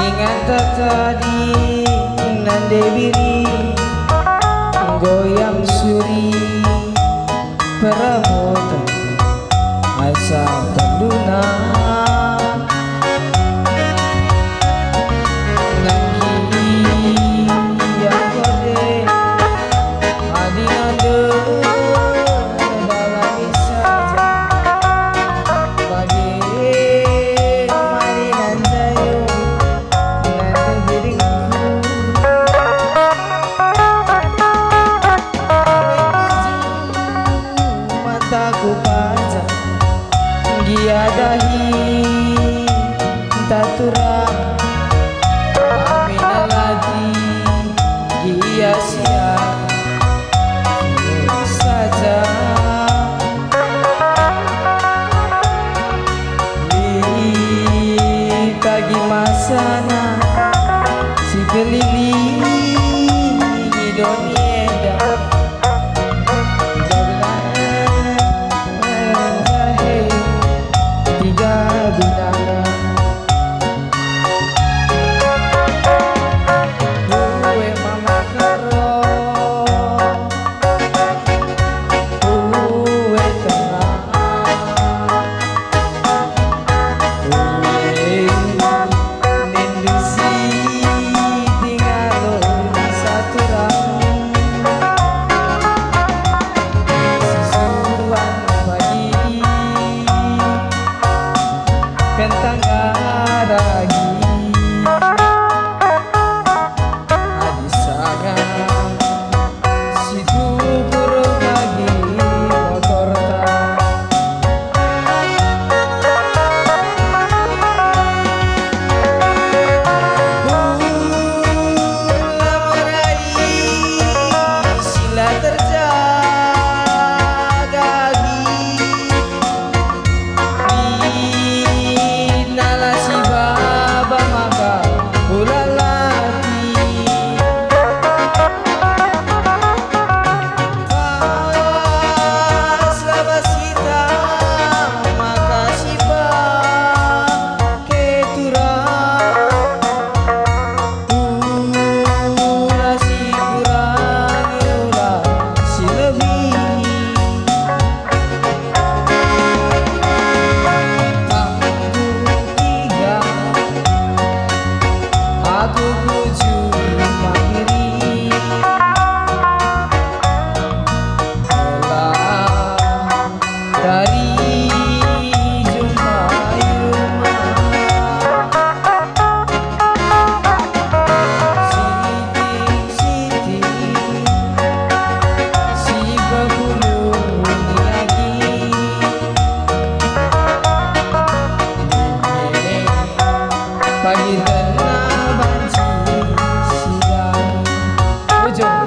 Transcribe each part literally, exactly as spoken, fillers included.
Inganta tadi nande biri, goyang suri perebutan asa penduna. Nangkini ia kode, adi nande dalami saja. Bage mari nandayo, nande biringku. Mataku paja, gia dahi tatura, amin alati gia sia saja. Lit pagi masana si kelilingi doni enda. Jahe tiga binanga. Ue mama karo, ue tengah, ue nindu si tingalo saturang. Sisuan pagi kentang ragi. Adi sanga si tukur pagi motorta. Kula morai si la terjaga agi. Lit nala si baba maka kula lati. Pas labas kita maka si bage turang. Ula si kurangi, ula si lebihi. Aku tiga, aku bujur magiri. Ola dari jumpa i rumah. Sitik-sitik si pepulung agi. Pagi kena banci sidari. Ujung.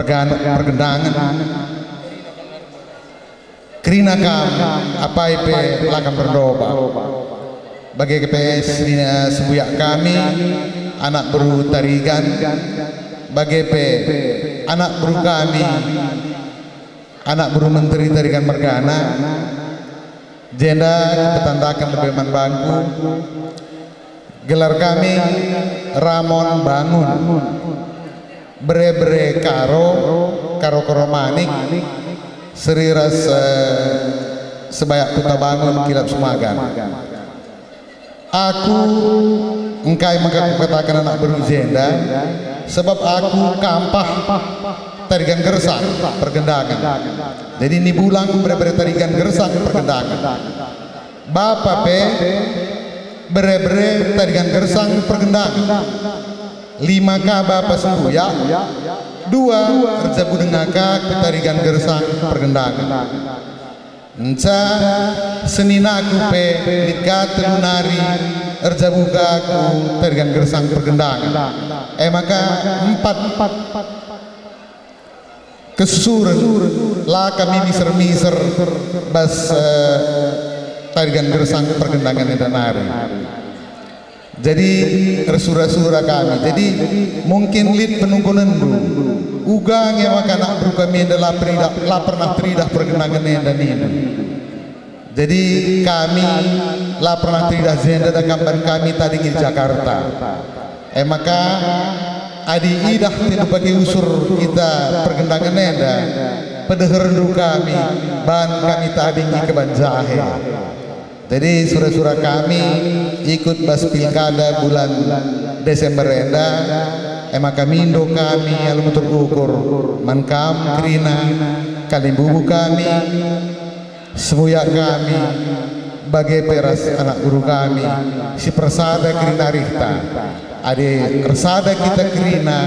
pergan-, pergendangen. Kerina kam, apai pe la kam erdoba. Bage pe senina sembuyak kami, anak beru Tarigan, bage pe anak beru kami, anak beru Menteri Tarigan mergana. Jenda kupetandaken lebe man bangku. Gelar kami Ramon Bangun, bere-bere Karo, Karo-Karo Manik, seri ras, eh, Sebayak Kuta Bangun, Kilap Sumagan. Aku engkai maka kukataken anak beru jenda, sebab aku kampah Tarigan Gersang pergendangen. Jadi ni bulang bere-bere Tarigan Gersang pergendangen. Bapa pe bere-bere Tarigan Gersang pergendangen. Lima ka bapa sembuyak, dua erjabu denga ka ku Tarigan Gersang pergendangen. Nca seninaku pe lit ka telu nari erjabu ka ku Tarigan Gersang pergendangen. E maka empat kesusuren la kami miser-miser bas, eh, Tarigan Gersang pergendangen enda nari. Jadi ersura-sura kami. Jadi mungkin lit penungkunenndu, uga nge maka anak beru kami enda la peridah, la pernah teridah pergendangen enda nindu. Jadi kami la pernah teridah jenda da kam ban kami tading i Jakarta. E maka, adi idah tindu bage usur kita pergendangen enda, pedeherndu kami, ban kami tading i keban jahe. Jadi sura-sura kami ikut bas pilkada bulan Desember enda, e maka mindo kami alu meter ukur man kam kerina, kalimbubu kami, sembuyak kami, bage pe ras anak beru kami, si persada kerina arihta. Adi ersada kita kerina,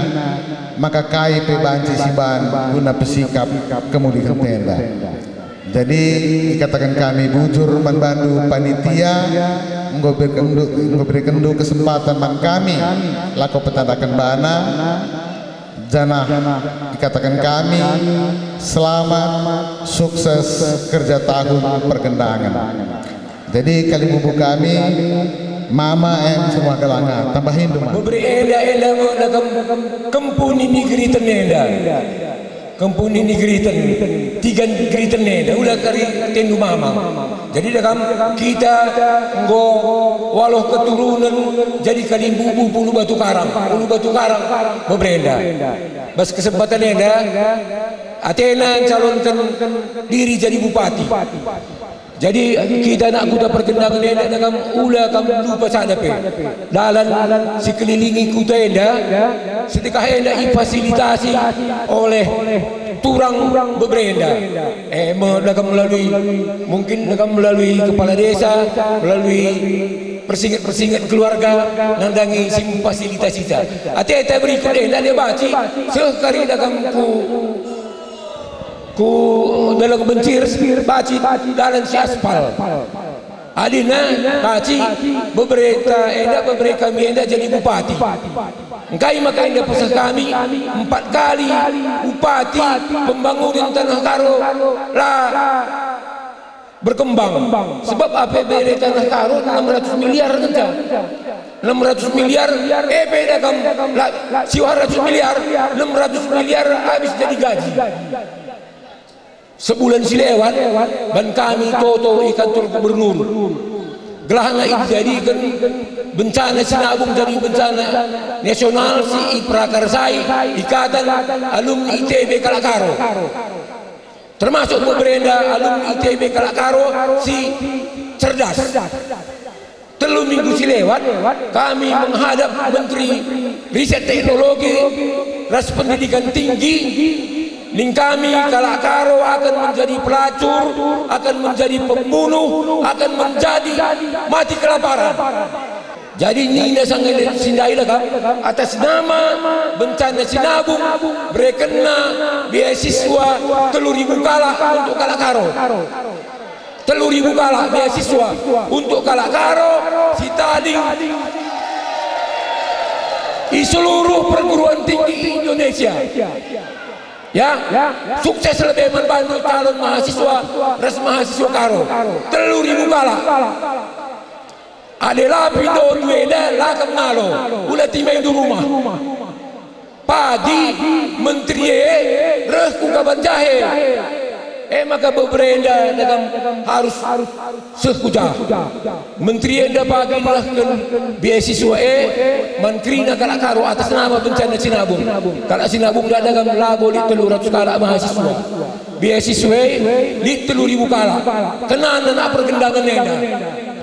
maka kai pe banci siban guna pesikap kemulihen enda. Jadi ikataken kami bujur man bandu panitia, enggo berekenndu, enggo berekenndu kesempatan man kami, lako petandaken bana, janah ikataken kami, selamat, sukses kerja tahun pergendangen. Jadi kalimbubu kami, Mama M. Semua Gelanga, tambahindu, Ma. Bebere enda, enda me da kam kempu nini geriten enda. Kempu nini geriten, tigan geriten enda, ula kari atendu Mama. Jadi da kam, kita enggo waloh keturunen jadi kalimbubu Pulu Batu Karang, Pulu Batu Karang, bebere enda. Bas kesempatan enda, atena ncalonken diri jadi bupati. Jadi kita anak kuta pergendangen enda da kam, ula kam lupa sada pe. Dalan si kelilingi kuta enda, sedekah enda ifasilitasi oleh turang bebere enda. E me da kam melalui, mungkin da kam melalui kepala desa, melalui persinget-persinget keluarga nandangi si mfasilitasi ta. Ateta berikut enda dia banci, seh kari da kam ku, ku dalan Bencirs, banci dalan si aspal. Adina banci bebere ta enda, bebere kami enda jadi bupati. Engkai maka enda peseh kami empat kali bupati pembangunan Tanah Karo la berkembang. Sebab A P B D Tanah Karo enam ratus miliar ngenca. Enam ratus miliar, E P D kam la, siwah ratus miliar, enam ratus miliar habis jadi gaji. Sebulan si lewat, ban kami toto i kantor gubernur. Gelahna ijadiken bencana si nabung jadi bencana nasional si iperakarsai Ikatan Alumni I T B Kalak Karo. Termasuk bebere enda alumni I T B Kalak Karo si cerdas. Telu minggu si lewat, kami menghadap Menteri Riset Teknologi ras Pendidikan Tinggi, ning kami kalak Karo akan menjadi pelacur, akan menjadi pembunuh, akan menjadi mati kelaparan. Jadi nina sanga si ndai laka, atas nama bencana si nabung, berekenna beasiswa telu ribu kalak untuk kalak Karo. Telu ribu kalak beasiswa untuk kalak Karo si tading i seluruh perguruan tinggi Indonesia. Ya, sukses lebe man bandu calon mahasiswa ras mahasiswa Karo. Telu ribu kalak. Adi la pindo enda la kam ngalo, ula timaindu rumah. Pagi menteri e reh ku Kaban Jahe. E maka beberapa enda dagam harus seh ku jah. Menteri enda pagi nerehken beasiswa e man kerina kalak Karo atas nama bencana Sinabung. Kalak Sinabung dagam labo lit telu ratus kalak mahasiswa. Beasiswa e lit telu ribu kalak. Kena anak pergendangen enda.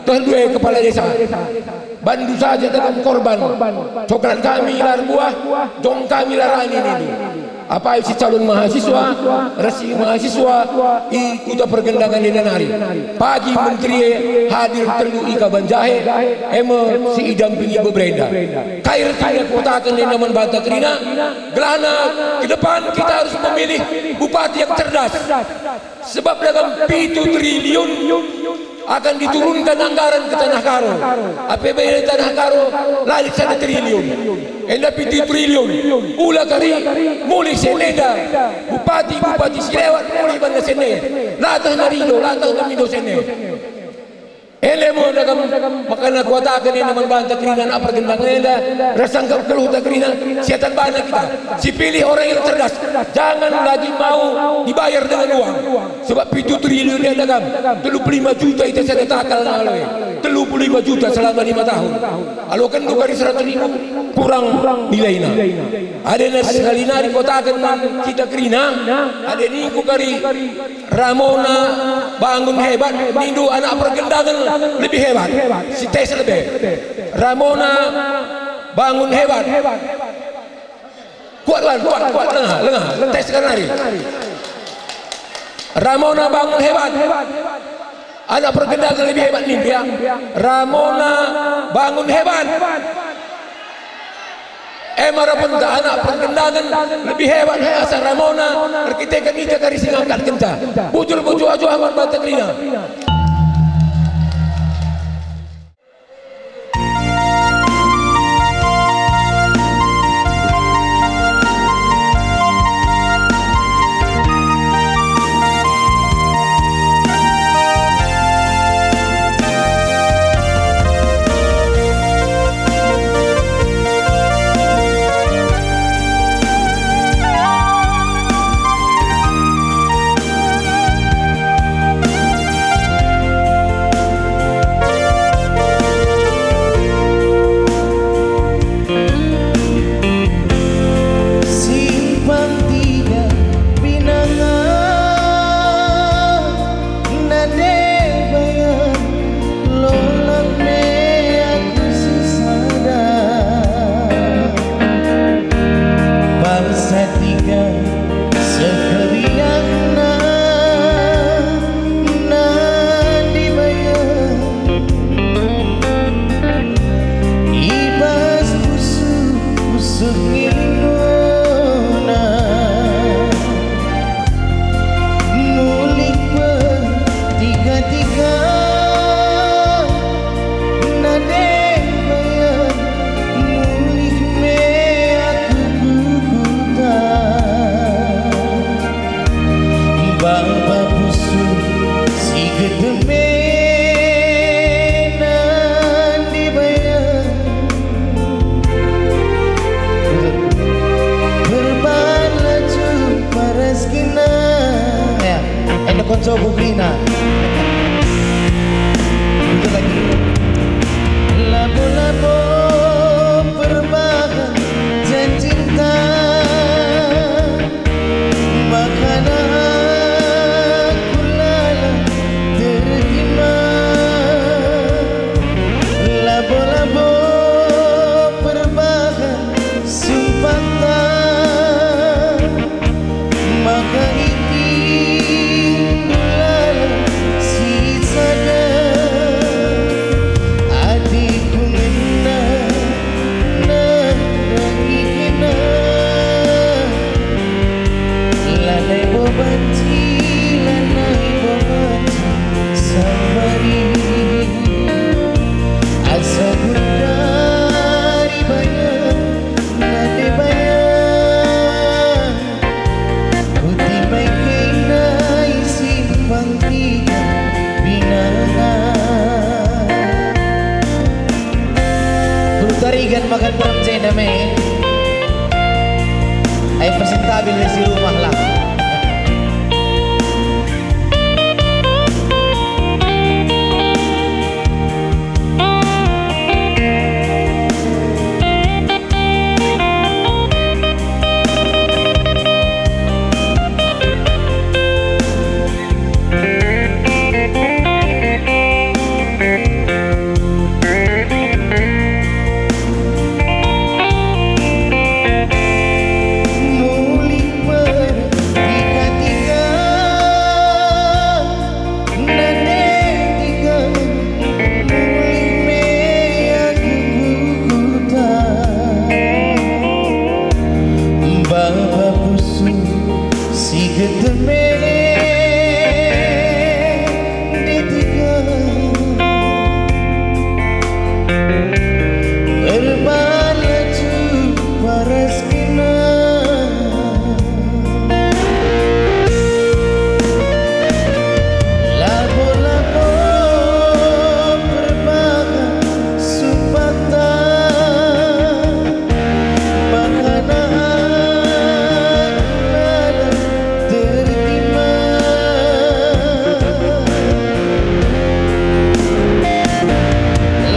Teh dua kepala desa. Bandu saja dagam korban. Coklat kami la erbuah, jong kami la rani nindu. Apai si calon mahasiswa, ras si mahasiswa i Kuta Pergendangen enda nari. Pagi menteri e hadir telu i Kaban Jahe, e me si idampingi beberapa enda. Kai ertina kuataken enda man banta kerina, gelahna ke depan kita harus memilih bupati yang cerdas. Sebab dagam pitu triliun akan diturunkan anggaran ke Tanah Karo. A P B D Tanah Karo la lit sada triliun. Enda pitu triliun. Ula kari mulih sene enda. Bupati-bupati si lewat mulih banna sene. La teh nari do, la teh nami do sene. Ele mo dagam, makana kuataken enda man banta kerina anak pergendangen enda, ras sangkap keluhta kerina, siatan bana kita. Sipilih orang yang cerdas, jangan lagi mau dibayar dengan uang. Sebab pitu triliun enda dagam, telu puluh lima juta ita sada takal ngalo e. Telu puluh lima juta selama lima tahun. Aloken dua kali seratus ribu, kurang nilaina. Adi na sekali nari kuataken man kita kerina, adi ningku kari Ramona bangun hebat, nindu anak pergendangen lebih hebat. Si tes lebe. Ramona bangun hebat. Kuat lan, kuat, kuat, lengah, lengah. Tes kan nari. Ramona bangun hebat. Anak pergendangen lebih hebat nindu ya. Ramona bangun hebat. E maka punta anak pergendangen lebih hebat he asa Ramona erkiteken ita kari si ngangkatkenca. Bujur-bujur ajuah man banta kerina. Simpang Tiga Pinangan, nande bayan, lolap me aku sisada. Bangsa Tiga sekeriangna, nande bayan, i bas pusuh-pusuh ngilinguna. Mulih pe tiga-tiga, nande bayan, mulih me aku ku kuta. Baba pusuh si gedemena dibayar. Perbanlah jumpa rezekina. Ya, enda konco bugina. Betul lagi. Labo-labo perbahan janjinta. Makana aku la terima, labo-labo perbahan sumpahta, maka itimbulah Igan makan perem cenda me. Ai, presentabil si rumah lah. Mulih pertiga-tiga, nande tiga, mulih me aku ku kuta. Baba pusuh si getem e. Di tiga erban laju paras kena. Labo-labo perbahan sumpahta. Makana aku lalap terima.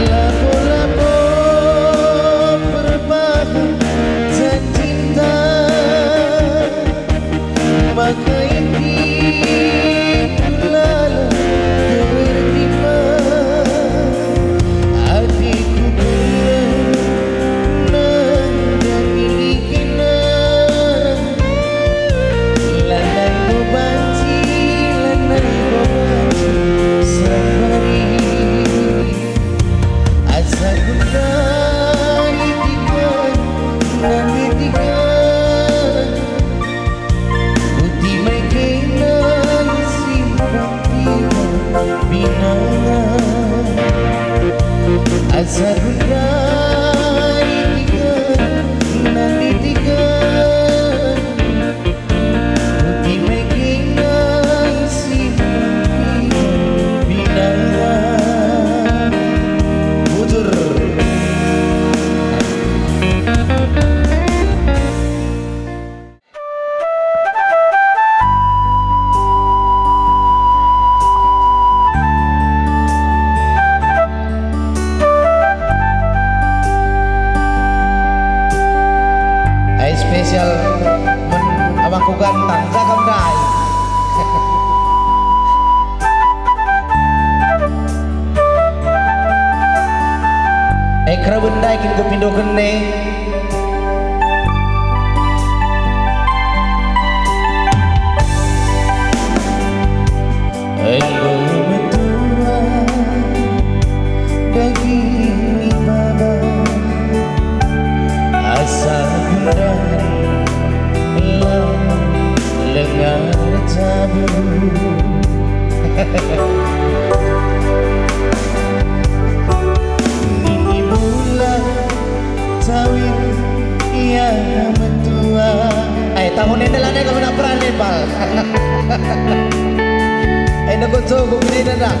Labo-labo perbahan janjinta. Maka ipikul lalap tertima, atiku geleng nandangi kena. Lanai bo banci, lanai bo banci, sabari. Asa ku ndai tiga, nande tiga. Kuti mai kena simpan tiga binanga. Asa ku ndai tiga, nande tiga. Kuti mai kena simpan tiga binanga. Bujur. Ai spesial men abangku gantang, jaga ndai. Ai keraben ndai kin kupindoken e. Enggo metua daging ni baba, asa ku ndai lam lenga erjabu. Nini bulan tawit ia metua. Eh, tahun enda lanai kau nak peran lepal. Eh, nak kau cukup ni dah.